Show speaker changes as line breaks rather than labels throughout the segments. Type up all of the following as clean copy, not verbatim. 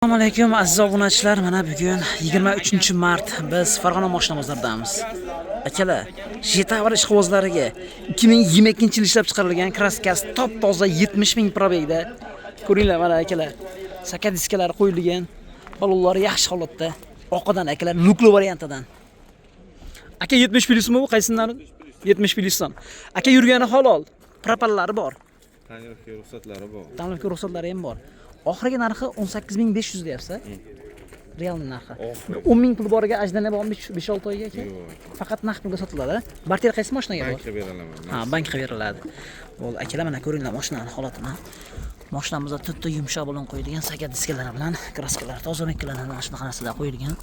Assalomu alaykum, aziz obunachilar. Mana bugun 23-mart biz Farg'ona mashina bozoridamiz. Akalar, Jetavr ishqibozlariga 2022-yil ishlab chiqarilgan kraskasi top-toza 70 ming пробег da. Ko'ringlar mana, akalar. Saka diskalari qo'yilgan. Balonlari yaxshi holatda. Oqidan, akalar, lukli variantidan. Aka, 70 plyusmi bu? Qaysidan? 70 plyusdan. Aka, yurgani halol. Propallari bor.
Tonirovka ruxsatlari bor.
Tonirovka ruxsatlari ham bor. Oxirgi narxi 18 500 deyapsiz, real narxi.
Oxirgi.
10 ming pul boriga ajdana bormi 5-6 oyga, aka?
Yo'q.
Faqat naqd pulga sotiladi. Barter qaysi mashinaga bor?
Bankka beraman.
Ha, bankka beriladi. Bo'ldi, akalar, mana ko'ringlar mashinani holatini. Mashinamizda to'rtta yumshoq balon qo'yilgan, saka diskalari bilan, kraskalar toza mekkalardan, mana shunaqa narsalar qo'yilgan.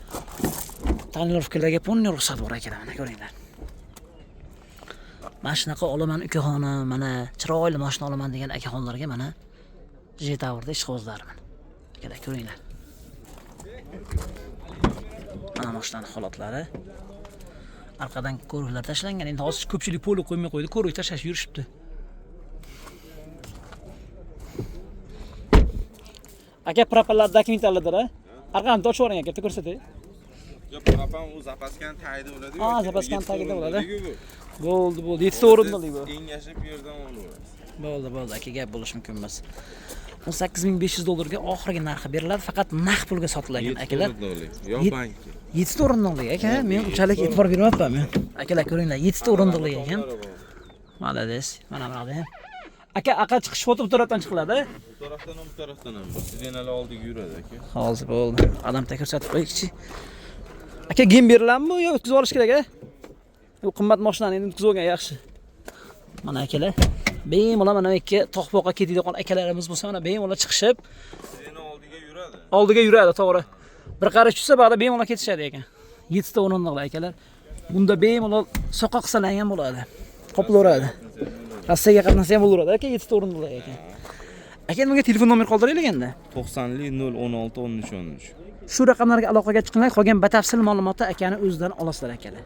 Tonirovkalarga полный ruxsat bor, akalar, mana ko'ringlar. Mana shunaqa olaman, ukaxonim, mana chiroyli mashina olaman degan akaxonlarga mana Jetavrda ishqibozlar mana. Akalar, ko'ringlar. Mana mashinani holatlari. Arqadan ko'riklar tashlangan. Endi hozir ko'pchilik poli qo'ymay qo'ydi, ko'rik tashlash yurishibdi. Aka, propallar dokumentallardir, a? Arqani ochib yuboring, aka, bitta ko'rsatay.
Yo'q, propam u zapaskani tagida bo'ladi.
Ha, zapaskani tagida bo'ladi.
Bu.
Bo'ldi, bo'ldi. Yettita o'rindiqlik bu.
Engashib yerdan olaverasiz.
Bo'ldi, bo'ldi, aka, gap bo'lishi mumkin emas. 18 500 dollarga oxirgi narxi beriladi, faqat naqd pulga sotiladi, akalar.
Yo, bankka.
Yettita o'rindiqlik, aka, men unchalik e'tibor bermabman men. Akalar, ko'ringlar, yettita o'rindiqlik ekan. Молодец. Mana bu yoqda ham. Aka, aqa chiqish foto bu tarafdan chiqiladi.
Bu tarafdan ham, bu tarafdan ham. Сиденья lar oldiga yuradi, aka.
Hozir bo'ldi. Odam ko'rsatib qo'yikchi. Aka, gem beriladimi yo o'tkazib olish kerak, a? Bu qimmat mashinani endi o'tkazib olgan yaxshi. Mana, akalar, bemalol mana bu yerga tog'-poqqa ketadigan akalarimiz bo'lsa, mana bemalol chiqishib,
Сиденья oldiga yuradi.
Oldiga yuradi, to'g'ri. Bir qarish tushsa, bag'da bemalol ketishadi ekan. Yettita o'rindiqli, akalar. Bunda bemalol soqa qilsalar ham bo'ladi. Qoplaveradi. Rossiyaga qatnasa ham bo'laveradi, aka, yettita o'rindiqli ekan. Aka, bunga telefon nomer qoldiraylik endi.
90 016 13 13.
Shu raqamlarga aloqaga chiqinglar, qolgan batafsil ma'lumotni akani o'zidan olasizlar, akalar.